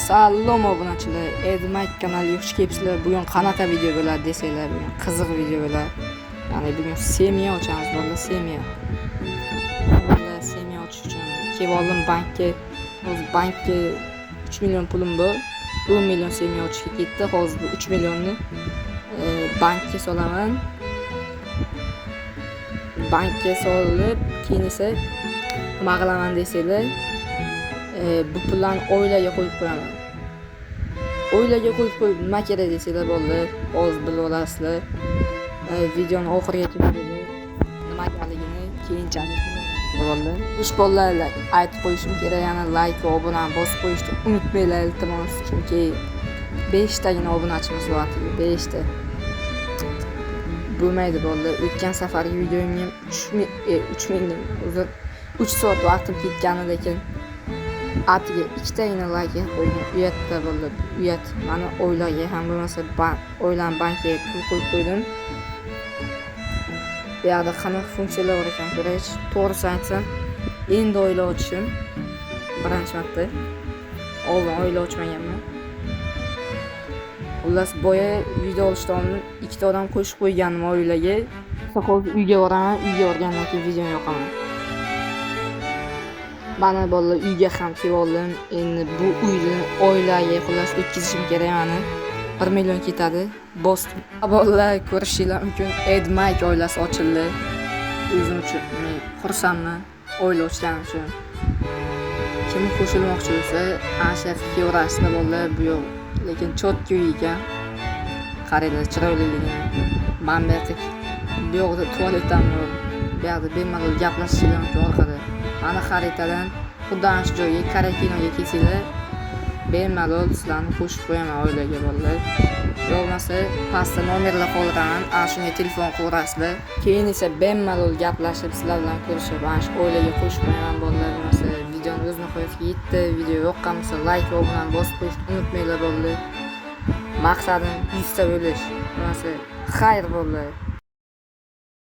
Salom obunachilar, Edmike kanaliga xush kelibsizlar. Bugun qanaqa video bo'ladi desanglar, bugun qiziq video bo'ladi. Ya'ni bugun семья ochamiz bolalar, семья. Bolalar, семья ochish uchun kelib oldim bankka. Hozir bankka 3 million pulim bor. 10 million семья ochishga ketdi. Hozir bu 3 millionni bankka solaman. Bankka solib, keyin esa nima qilaman desanglar, bu pullarni oilaga qo'yib qo'yaman. Oilaga qo'yib qo'yib nima kerak desanglar, bolalar, hozir bilib olasizlar. Videoni oxirigacha ko'ringlar. Nimagaligini keyinchalik bolalar. Xush bolalar, aytib qo'yishim kerak, yana like va obunani bosib qo'yishni unutmanglar, iltimos, chunki 5 tagina obunachimiz bor, 5 ta. Bo'lmaydi bolalar. O'tgan safargi videomga ham 3000, 3000 deb, uzr, 3 soat vaqtim ketgani, lekin atiga ikkitagina like qo'ygan. Uyatda bolalar, uyat. Mani oilaga ham bo'lmasa oilam bankiga pul qo'yib qo'ydim. Bu yoqda qanaqa funksiyalar bor ekan ko'raychi. To'g'risini aytsam, endi oila ochishim birinchi marta. Oldin oila ochmaganman. Xullas, boya video olishdan oldin ikkita odam qo'shib qo'ygandim oilaga. Hozir uyga boraman, uyga borgandan keyin videoni yoqaman. Mana bolalar, uyga ham kelib oldim. Endi bu uyni oilaga xullas o'tkazishim kerak mani. 1 million ketadi. Bosdim. Bolalar, ko'rishinglar mumkin, Edmike oilasi ochildi. O'zim uchun men xursandman oila ochganim uchun. Kim qo'shilmoqchi bo'lsa, ana shu yoqqa kelaverasizlar bolalar, bu yoq. Lekin чётко uy ekan. Qaranglar chiroyliligini. Mana bu yoqda, bu yoqda tualet ham bor. Bu yoqda bemalol gaplashishinglar mumkin orqada. Mana xaritadan xuddi ana shu joyga, Karakinoga kelsanglar, bemalol sizlarni qo'shib qo'yaman oilaga bolalar. Yo bo'lmasa pastda nomerlar qoldiraman, ana shunga telefon qilaverasizlar. Keyin esa bemalol gaplashib, sizlar bilan ko'rishib, ana shu oilaga qo'shib qo'yaman bolalar. Bo'lmasa videoni o'z nihoyasiga yetdi. Video yoqqan bo'lsa, like va obunani bosib qo'yishni unutmanglar bolalar. Maqsadim 100 ta bo'lish. Bo'lmasa xayr bolalar.